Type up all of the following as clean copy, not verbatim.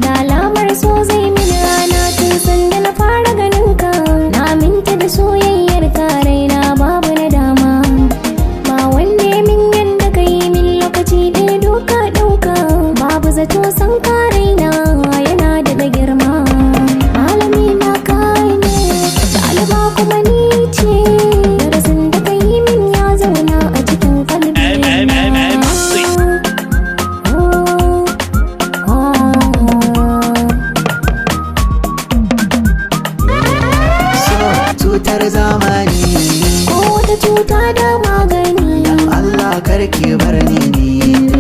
Da alamar so zai mini rana tun sanda na fara ganin ka. Na aminta da soyayyar ka, raina babu na dama. Ba wanda ya min yanda ka yi min, lokaci ɗaya doka ɗauka. Babu zato san ka raina yana da girma. Malami na kai ne, ɗaliba kuma ni ce. Darasin da ka yi min ya zauna a cikin kalbi. M M M C. Oh, oh. So cutar zamani. Ko wata cuta da magani. Dan Allah karki bar ni ni.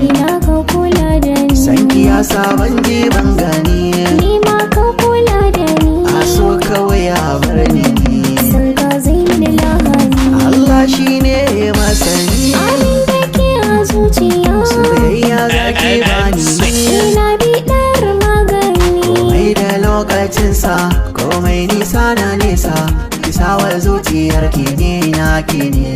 Ina ka kula da ni. Sanki ya sabon ji ban gani. Ni ma ka kula da ni. A so kawai a bar ni ni. San ka zai mini lahani. Allah shine masani. Amin da ke a zuciya. Soyayya zaki bani. Ina biɗar magani. Komai da lokacinsa, komai nisa na nesa. Kisawar zuciyar ki ne, na ki ne.